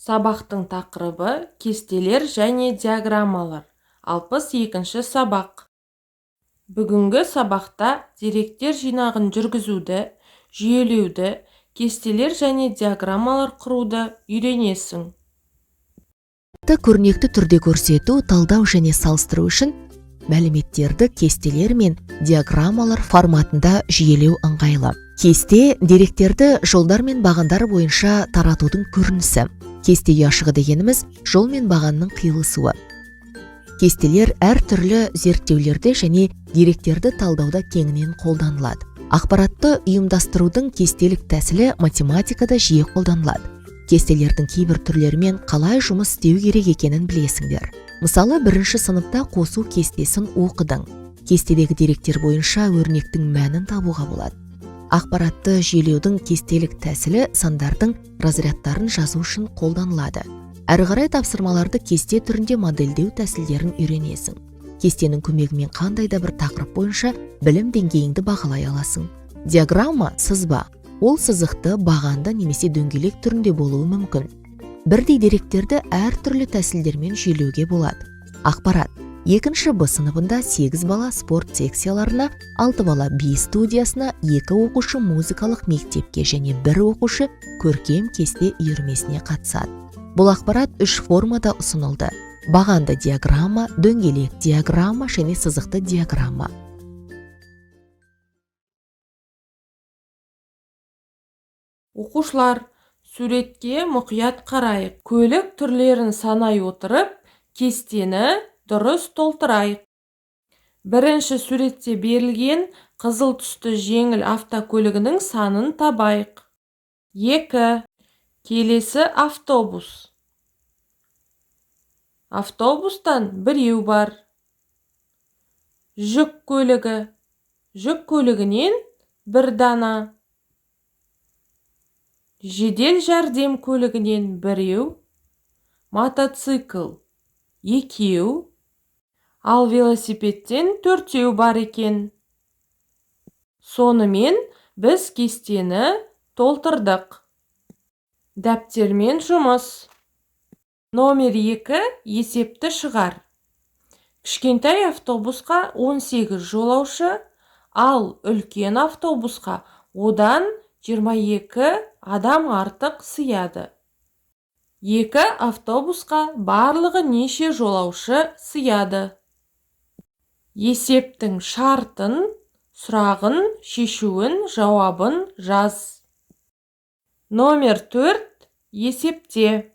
Сабақтың тақырыбы: кестелер және диаграммалар. 62-ші сабақ. Бүгінгі сабақта деректер жинағын жүргізуді, жүйелеуді, кестелер және диаграммалар құруды үйренесің. Көрнекті түрде көрсету, талдау және салыстыру үшін мәліметтерді кестелер мен диаграммалар форматында жүйелеу ыңғайлы. Кесте – деректерді жолдар мен бағандар бойынша таратудың көрінісі. Кесте ұяшығы дегеніміз – жол мен бағанның қиылысуы. Кестелер әртүрлі зерттеулерде және деректерді талдауда кеңінен қолданылады. Ақпаратты ұйымдастырудың кестелік тәсілі математикада жиі қолданылады. Кестелердің кейбір түрлерімен қалай жұмыс істеу керек екенін білесіңдер. Мысалы, бірінші сыныпта қосу кестесін оқыдың. Кестедегі деректер бойынша өрнектің мәнін табуға болады. Ақпаратты жүйелеудің кестелік тәсілі сандардың разрядтарын жазу үшін қолданылады. Әрі қарай тапсырмаларды кесте түрінде модельдеу тәсілдерін үйренесің. Кестенің көмегімен қандай да бір тақырып бойынша білім деңгейіңді бағалай аласың. Диаграмма – сызба. Ол сызықты, бағанды немесе дөңгелек түрінде болуы мүмкін. Бірдей деректерді әртүрлі тәсілдермен жүйелеуге болады. Ақпарат. Екінші Б сыныбында 8 бала спорт секцияларына, 6 бала би студиясына, 2 оқушы музыкалық мектепке және 1 оқушы көркем кесте үйірмесіне қатысады. Бұл ақпарат үш формада ұсынылды: бағанды диаграмма, дөңгелек диаграмма және сызықты диаграмма. Оқушылар, суретке мұқият қарайық. Көлік түрлерін санай отырып, кестені дұрыс толтырайық. Бірінші суретте берілген қызыл түсті жеңіл автокөлігінің санын табайық. 2. Келесі автобус. Автобустан біреу бар. Жүк көлігі. Жүк көлігінен бір дана. Жедел жәрдем көлігінен біреу, мотоцикл екеу, ал велосипедтен төртеу бар екен. Сонымен біз кестені толтырдық. Дәптермен жұмыс. Номер 2 есепті шығар. Кішкентай автобусқа 18 жолаушы, ал үлкен автобусқа одан 22 адам артық сыяды. Екі автобусқа барлығы неше жолаушы сыяды? Есептің шартын, сұрағын, шешуін, жауабын жаз. Номер 4 есепте.